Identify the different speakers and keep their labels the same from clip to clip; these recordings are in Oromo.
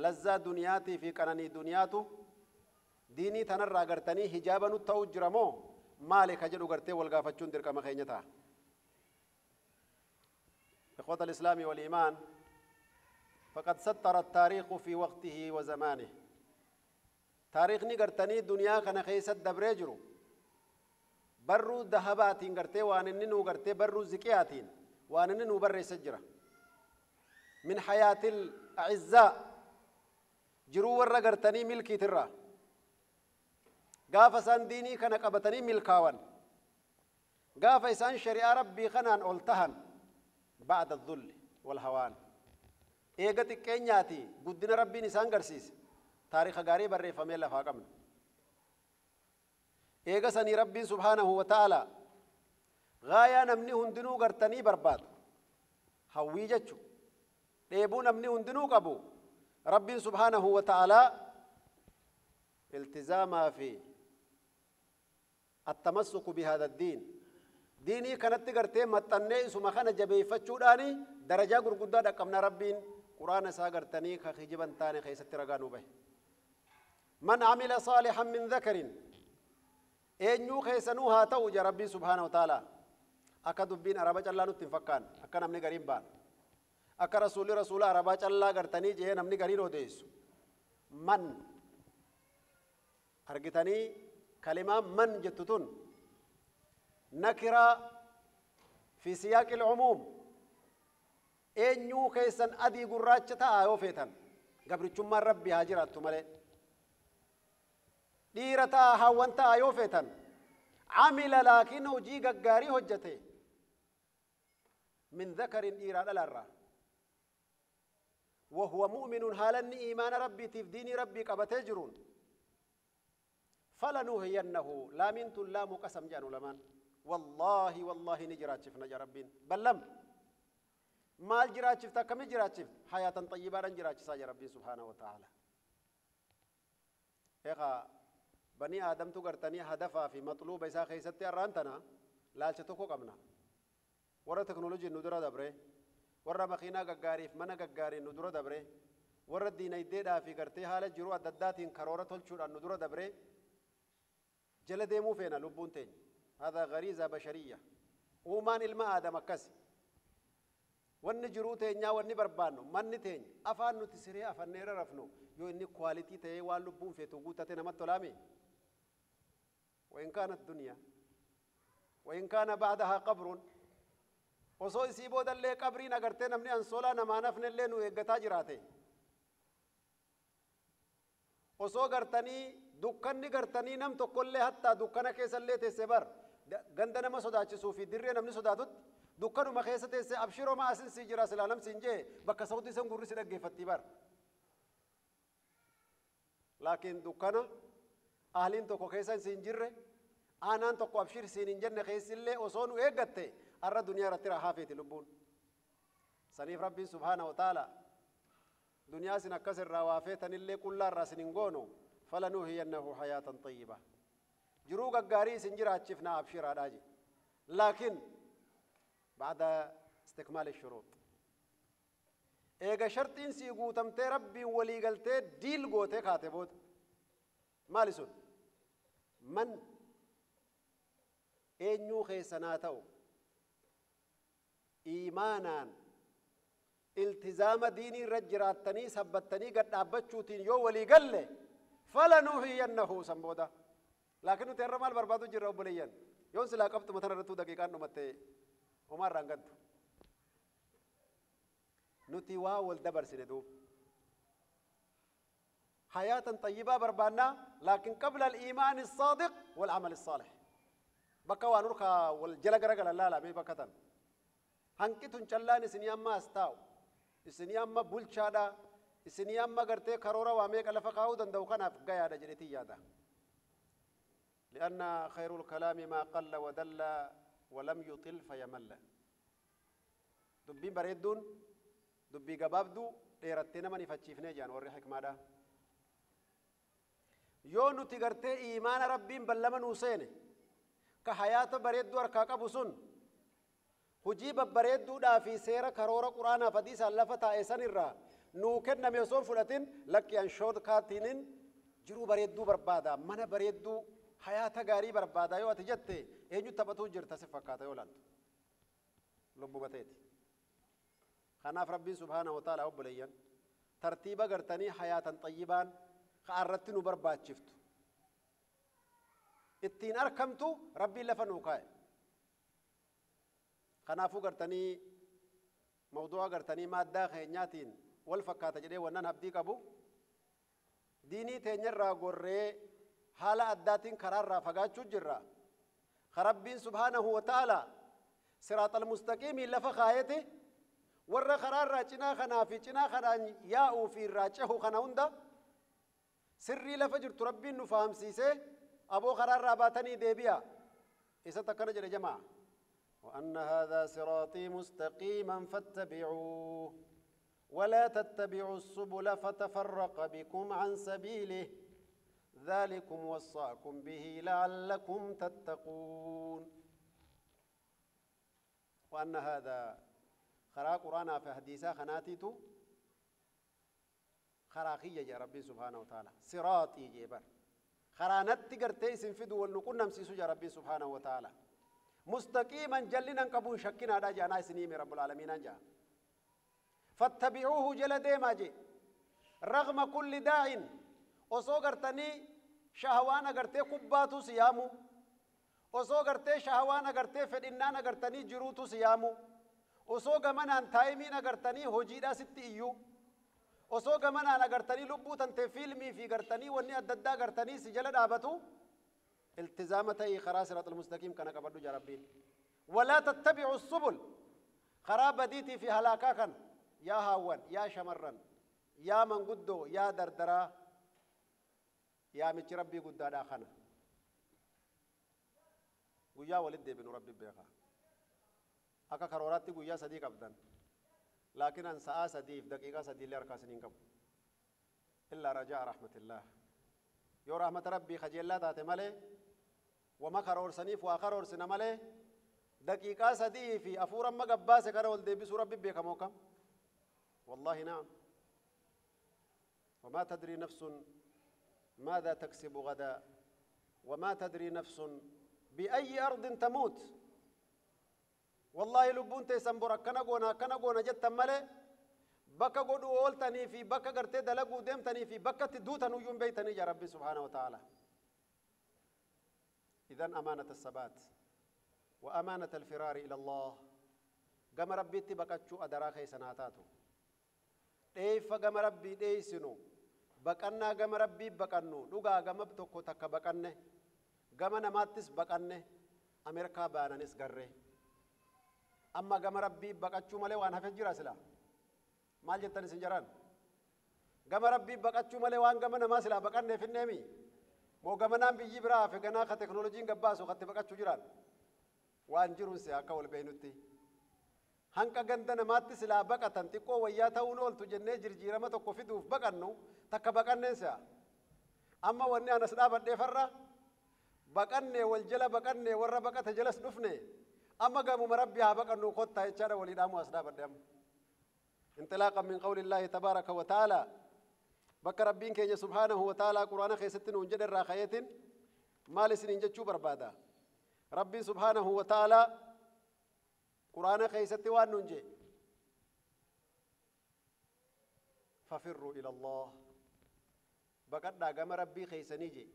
Speaker 1: Lazzaa duniyaatii fi qananii duniyaatu diinii tanarraa gartanii hijaaba nu ta'u jira moo maali ka jedhu gartee wal gaafachuun dirqama keenya ta'a. إخوة الإسلام والإيمان، فقد سطر التاريخ في وقته وزمانه. تاريخني قرتني دنيا كان خيسة دبريجرو برو ذهباتين قرتي وانننو قرتي برو زكياتين وانننو بري سجرة من حياة الأعزاء جرو ورا قرتني ملكي ترى قافسان ديني كان قبتني ملكاوان قافسان شريعة ربي خنان أولتهن بعد الذل والهوان. eega xiqqeenyaati guddina rabbiin isaan garsiise taariikha gaarii barreeffamee lafaa qabna. Eega sanii rabbiin subhaanahu wa ta'ala gaayaa namni hundinuu gartanii barbaadu hawwii jechu dheebuu namni hundinuu qabu rabbiin subhaanahu wa ta'ala iltizaamaa fi التمسك بهذا الدين ديني كانت gartee maxxannee isuma kana jabeeffachuudhaani darajaa gurguddaa dhaqqabna rabbiin قرآن ساغرتني كخجبا تاني خيست رغانو به. من عمل صالحا من ذكر اينيو خيسنو هاتو جا ربي سبحانه وتعالى اكا دبين عربا چلا نتن فكان اكا نمني غريب بان اكا رسول رسول عربا چلا غرتني جه نمني غريب وديس. من ارغتني كلمة من جتتون نكرة في سياق العموم eenyuu keessan adii gurraacha ta'a yoo feetan gabrichummaan rabbi haa jiraattu malee dhiira ta'a hawwan ta'a yoo feetan amila laakiin hojii gaggaarii hojjete min dhakarin dhiiraa dhalaarraa وهو مؤمن haalanni iimaana rabbiitiif diinii rabbii qabatee jiruun فلنحيينه laamiin tun laamu qasam jedhan ulamaan wallaahi wallaahi ni jiraachifna ja rabbiin ballam maal jiraachifta akkami jiraachifta hayaatan xayyibaadhaan jiraachisaa jira rabbiin subhaanahu wa ta'ala. Egaa banii aadamtu gartanii hadafaa fi maxluuba isaa keessatti har'aan tana laalcha tokko qabna. Warra teknooloojiin nu dura dabre, warra makiinaa gaggaariif mana gaggaariin nu dura dabre, warra diinagdeedhaa fi gartee haala jiruu adda addaatiin karoora tolchuudhaan nu dura dabre jala deemuu feena lubbuun teenya. Haadha gariiza bashariyya. Uumaan ilma aadam akkasi. Wanni jiruu teenyaa wanni barbaannu manni teenya afaan nuti siree afanneera rafnu yoo inni kwaalitii ta'ee waan lubbuun feetu guutate namatti tolaame. وإن كانت دنيا وإن كان بعدها قبر osoo isii boodallee qabriin agartee namni ansoolaa namaa nafnellee nu eeggataa jiraate osoo gartanii dukkanni gartanii nam tokkollee hattaa dukkana keessallee teesse bar ganda nama sodaachisuu fi dirree namni sodaatutti dukkanuma keessa teesse abshiroo ma asin sii jira silaa namsi hin jee bakka sautii san gurri si dhaggeeffattii bar. Laakiin dukkana ahliin tokko keessa siin jirre aanaan tokko abshir siin hin jenne keessillee osoo nu eeggatte arra duniyaa irratti rahaa feeti lubbuun. Saniif rabbiin subhaana wa ta'ala duniyaa sin akkas irraa waa feetanillee qullaa irraa sin hin goonu falanuhiyyannahu hayaatan xayyiba. Jiruu gaggaarii isin jiraachifna abshiraadhaa je. Laakiin بعد استكمال الشروط eega sharxiin sii guutamtee rabbiin walii galtee diil gootee kaate booda maali sun man eenyuu keessanaa ta'u iimaanaan iltizaama diinii irra jiraattanii sabbattanii gad dhaabbachuutiin yoo walii galle falanuhiyyannahu san booda. Laakiin nuti irra maal barbaadu jirra obboleeyyan yoon silaa qabxuma tana irrattuu daqiiqaan dhumatte homaa irraan gaddu. Nuti waa wal dabarsine duuba. حياة طيبة بربانا لكن قبل الإيمان الصادق والعمل الصالح. بكا وانوركا والجلق رجل لا لا مي بكتن. هنكتن چلان سنياما استاو. سنياما بولشادا سنياما غرتي كرورا واميك لفقاو دندو كان افغايا دجريتي يادا. لأن خير الكلام ما قل ودل ولم يطل فيمل. دبي بريدون دبي غبابدو دheerattee nama ni fachiifnee jedhan warri hikmaadha. Yoo nuti gartee iimaana rabbiin ballama nuu seene ka hayaata bareedduu harkaa qabu sun hujii babbareedduudhaa fi seera karoora quraanaaf hadiisaan lafa taa'e san irraa Nuu kenname osoo hin fudhatin lakki an shortcutiinin jiruu bareedduu barbaada, mana bareedduu, hayaata gaarii barbaada yoo ati jette, eenyu taphatuu jirta si fakkaata yoo laaltu? Lubbuma teeti. Kanaaf Rabbiin subhaanahu wa ta'ala, obboleeyyan, tartiiba gartanii hayaatan xayyibaan ka'arratti nu barbaachiftu ittiin arkamtu Rabbiin lafa nuu kaa'e. Kanaafuu gartanii mawdu'a gartanii maaddaa keenyaatiin wal fakkaata jedhee wannan abdii qabu, diinii teenyarraa gorree haala addaatiin karaarraa fagaachuu jirra. Ka Rabbiin subhaanahu wa ta'ala siraaxal mustaqiimii lafa kaayete, warra karaarraa cinaa kanaa fi cinaa kanaan yaa'uu fi irraa cehu kana hunda sirrii lafa jirtu Rabbiin nu fahamsiisee, aboo karaarraa baatanii deebi'a. Isatti akkana jedhe jamaa: وأن هذا صراطي مستقيما فاتبعوه ولا تتبعوا السبل فتفرق بكم عن سبيله ذلكم وصاكم به لعلكم تتقون. وأن هذا خرا قرآن في حديثا خناتيتو خراخية يا ربي سبحانه وتعالى، صراطي جيبر خرانت قرتي سنفدو والنقول نمسيسو يا ربي سبحانه وتعالى، مستقيما جلنا قبون شكنا دا جانا سنيم رب العالمين جا، فاتبعوه جل ديما جي رغم كل داع. osoo gartanii shahawaan agartee kubbaatu siyaamu, osoo gartee shahawaan agartee fedhinnaan agartanii jiruutu siyaamu, osoo gamanaan timeiin agartanii hojiidhaa sitti iyyuu, osoo gamanaan agartanii lubbuu tantee fiilmii fi gartanii wanni adda addaa agartanii si jala dhaabatu, iltizaama ta'ii karaa siraaxul mustaqiim kana qabadhu jaa Rabbiin. ولا تتبعوا السبل, karaa badiitii fi halaakaa kana, yaa haawwan, yaa shamarran, yaa manguddoo, yaa dardaraa, yaamichi Rabbii guddaadhaa kana. Guyyaa walit deebinu Rabbi beeka. Akka karooraatti guyyaa 3 qabdan, laakiin an sa'aa 3 fi daqiiqaa 3 illee harkaa isiniin qabu, إلا رجاء رحمة الله, yoo rahmata Rabbii kajeellaa taate malee. Wama karoorsaniif waa karoorsina malee, daqiiqaa 3 fi 4 amma gabbaase kana ol deebisuu Rabbi beekamoo kam. والله نعم. وما تدري نفس ماذا تكسب غدا وما تدري نفس بأي أرض تموت. والله lubbuun teessan bor akkana goona, akkana goona jettan malee, bakka godhu ooltanii fi bakka gartee dalaguu deemtanii fi bakka itti duutan uyyuu hin beeytanii jaa Rabbi سبحانه وتعالى. إذن أمانة الثبات وأمانة الفرار إلى الله, gama Rabbiitti baqachuu adaraa keessan haa taatu. Dheeyfa gama Rabbii dheeysinu, baqannaa gama Rabbii baqannu. Dhugaa gama tokko takka baqanne, gama namaattis baqanne, Ameerikaa baananis garree, amma gama Rabbii baqachuu malee waan hafe jira sila? Maal jettan isin jaran? Gama Rabbii baqachuu malee waan gama namaa silaa baqanneef hinneemi moo gamanaan biyyi biraa hafe ganaa ka teknooloojiin gabbaasu katti baqachuu jiran waan jiruun si akka wal beeynutti hanqa ganda namaatti silaa baqatan xiqqoo wayyaa ta'uun ooltu jennee jirjiirama tokko fiduuf baqannu takka baqanneen si'a. Amma wanni anas dhaabadhee farra baqanne, wal jala baqanne, warra baqate jalas dhufne, amma gamuma Rabbi haa baqannu kottaa jechaadha walii dhaamu as dhaabadhe amma. انطلاقا من قول الله تبارك وتعالى, bakka Rabbiin keenya سبحانه وتعالى quraana keessatti nuun jedhe irraa ka'eetin maal isiniin jechuu barbaada? Rabbiin سبحانه وتعالى quraana keessatti waan nuun jedhe: ففروا إلى الله, baqadhaa gama Rabbii keeysanii je.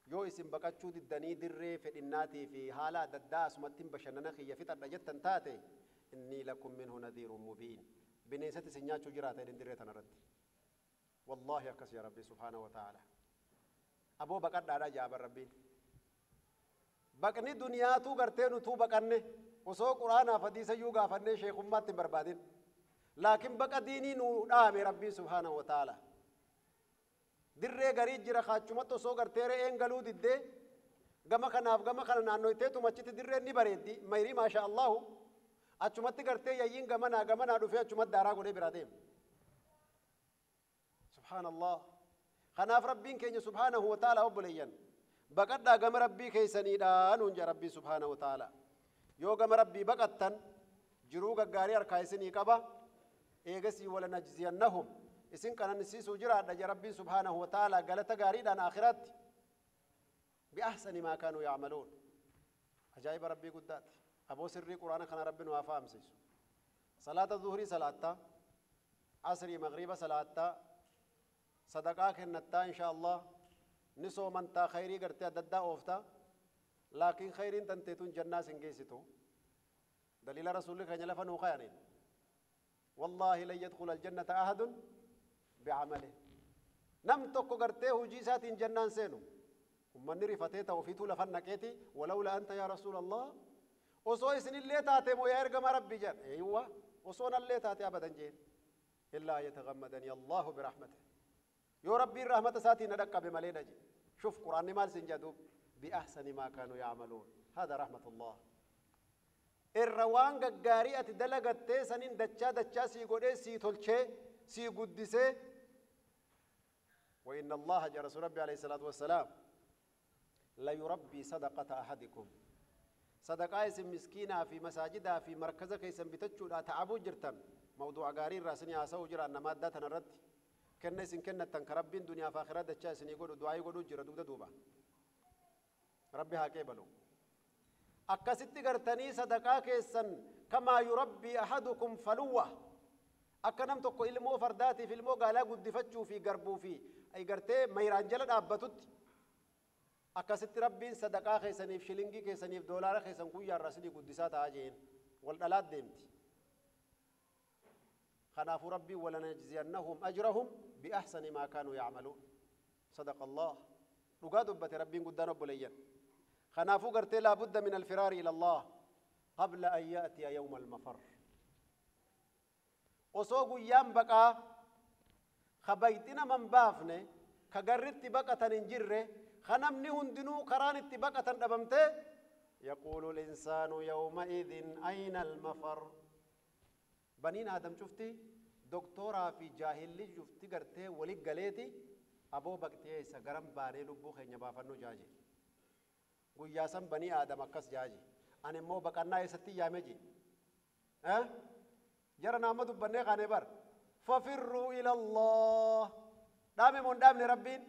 Speaker 1: Yoo isin baqachuu diddanii dirree fedhinnaatii fi haala adda addaa asumatti bashannana kiyya fixadha jettan taate, إني لكم منه نذير مبين, bineensatti isin nyaachuu jiraata jedhin dirree tanarratti. Wallaahi akkas yaa Rabbii سبحانه وتعالى. Aboo baqadhaadha jaaban Rabbiin. Baqni duniyaatuu gartee nutuu baqanne osoo quraanaaf hadiisayyuu gaafannee sheekummaatti hin barbaadin, laakiin baqa diinii nuu dhaame Rabbiin سبحانه وتعالى. Dirree garii jira, kaachumatti osoo gartee re'een galuu diddee gama kanaaf gama kana naannoyteetuma achitti dirreen ni bareeddi mayrii, ما شاء الله, achumatti gartee yayyiin gamanaa gamanaa dhufee achumatti daaraa godhee biraa deema. سبحان الله. Kanaaf Rabbiin keenya سبحانه وتعالى, obboleeyyan, baqadhaa gama Rabbii keeysaniidha nuun jedha Rabbii سبحانه وتعالى. Yoo gama Rabbii baqattan jiruu gaggaarii harkaa isinii qaba. Eegasii wala najziyannahum isin qananisiisuu jiraadha ja Rabbiin subhaanahu wa ta'aalaa galata gaariidhaan aakhiraatti bi'ahsani maa kaanuu ya'maluun. Ajaa'iba Rabbii guddaati. Aboo sirrii quraana kana Rabbi nu haa fahamsiisu. Salaata zuhurii salaattaa, asrii magriiba salaattaa, sadaqaa kennattaa, insha Allah ni soomantaa, khayrii gartee adda addaa ooftaa, laakiin khayriin tanteetun jannaa sin geessitu. Daliila rasuulli keenya lafa nuu kayaniin wallaahi lan yadkhula aljannata ahadun bicamale, nam tokko gartee hujii isaatiin jannaan seenu. Ummanni rifatee ta'u ofiituu lafan naqeeti, walawla anta yaa rasuula Allah, osoo isinillee taate moo yaa ergama Rabbi jedhan. Eeywa, osoo nallee taate abadan jeen, illaa yatagammadani Allahu birahmatih, yoo Rabbiin rahmata isaatiin na dhaqqabe malee dha je. Shuf, quraanni maal sin jedha duub? Bi'ahsani maa kaanuu ya'maluun, hada rahmatullah. Irra waan gaggaarii ati dalagattee sanin dachaa dachaa sii godhee, sii tolchee, sii guddisee. وإن الله جاء رسول ربي عليه الصلاة والسلام لا يربي صدقة أحدكم، صدقة اسم مسكينة في مساجدها في مركزك كيسن بتجودا تعبو جرتن. موضوع غاري راسني عسو جرا أن مادة تنرد كن اسم كن تنكربين دنيا فاخرة دچا سن يقول دعاء يقول جرا دودا دوبا ربي هاكي بلو akkasitti gartanii sadaqaa keessan kamaa yurabbii ahadukum faluwa, akka nam tokko ilmoo fardaatiif ilmoo gaalaa guddifachuu fi garbuu fi gartee mayraan jala dhaabbatutti, akkasitti Rabbiin sadaqaa keessaniif, shilingii keessaniif, doolaara keessan guyyaarraa isinii guddisaa ta'aa jeen. Wal dhalaat deemti. Kanaafuu Rabbiin walanajziyannahum ajrahum biahsani maa kaanuu yacmaluun. Sadaqa Allah, dhugaa dubbate Rabbiin guddaan obboleeyyan. Kanaafuu gartee laabudda min alfiraari ila Allah qabla an ya'tiya yawma almafar, osoo guyyaan baqaa ka bayxina man baafne, ka garritti baqatan hin jirre, ka namni hundinuu karaan itti baqatan dhabamte. يقول الإنسان يومئذ أين المفر. بنين آدم شفتي دكتورا في جاهلي شفتي قرتي ولي قليتي أبو بقتي إيسا قرم باني لبو خين بافنو جاجي. Guyyaa san banii Aadam akkas jaaji, ani immoo baqannaa eessatti yaame ji jara naama dubbannee kaane bar. Fafirruu ila Allah dhaame moo hin dhaamne Rabbiin?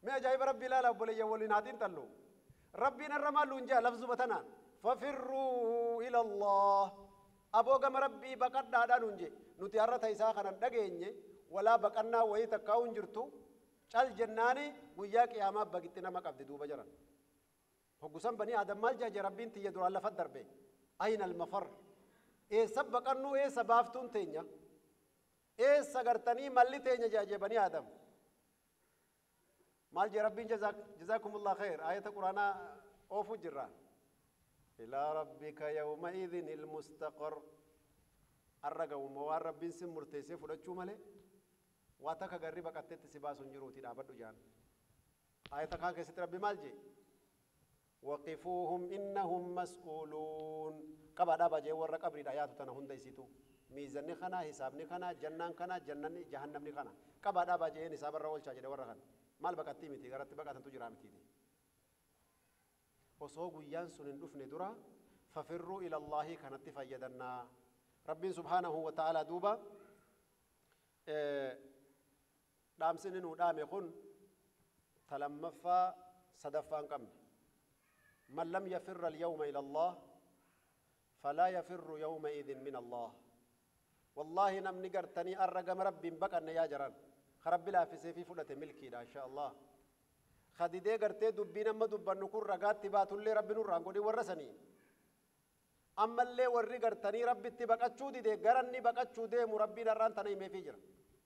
Speaker 1: Mee ajaa'iba Rabbii ilaala obboleeyyan, waliin haatiin xallu. Rabbiin irra maallu hin jaa lafzuma tanaan? Fafirruu ila Allah, aboo gama Rabbii baqadhaadhaan hin jee. Nuti har'a ta'isaa kanan dhageenye walaa baqannaa wayii takkaa hin jirtu cal jennaani guyyaa qiyaamaa baqitti nama qabdi duuba jaran. Hoggusan banii Aadam maal jaaje? Rabbiin tiyya duraan lafa darbe, ayna almafar, eessa baqannuu, eessa baaftuun teenya, eessa gartanii malli teenya jaaje banii Aadam. Maal jee Rabbiin? Jazaakumullah khayr, ayata quraanaa oofu jirra. Ilaa rabbika yawmaidhin ilmustaqar. Arra ga'umma waan Rabbiin sin murteessee fudhachuu malee waa takka garri baqatteetti si baasu hin jiruuti dhaabadhu jaan. Ayata kaan keessatti Rabbi maal jee? Waqifuuhum innahum mas'uuluun. Qaba dhaaba jee warra qabriidha yaatu tana hunda isitu. Miizanni kana, hisaabni kana, jannaan kana, jannanni jahannamni kana, qaba dhaaba jeen hisaabarra oolchaa jedhe warra kana. Maal baqattii miti garatti baqatantu jira mitiiti. Osoo guyyaan sun hin dhufne dura fafirruu ila Allaahii kanatti fayyadannaa. Rabbiin subhaanahu wa ta'aalaa duuba dhaamsini nuu dhaame kun talammaffaa sadaffaan qabne. من لم يفر اليوم إلى الله فلا يفر يومئذ من الله. والله نمني قرتني أرقم ربي بقى يا جران خرب لا في سيفي فلة ملكي إن شاء الله. خديدي قرتي دبينا ما دبن نكون رقات تباتوا اللي ربي نور رانقودي ورسني. أما اللي ورّي قرتني ربي تبقى تشودي دي قرني بقى تشودي مربي نران تني ما في جرا.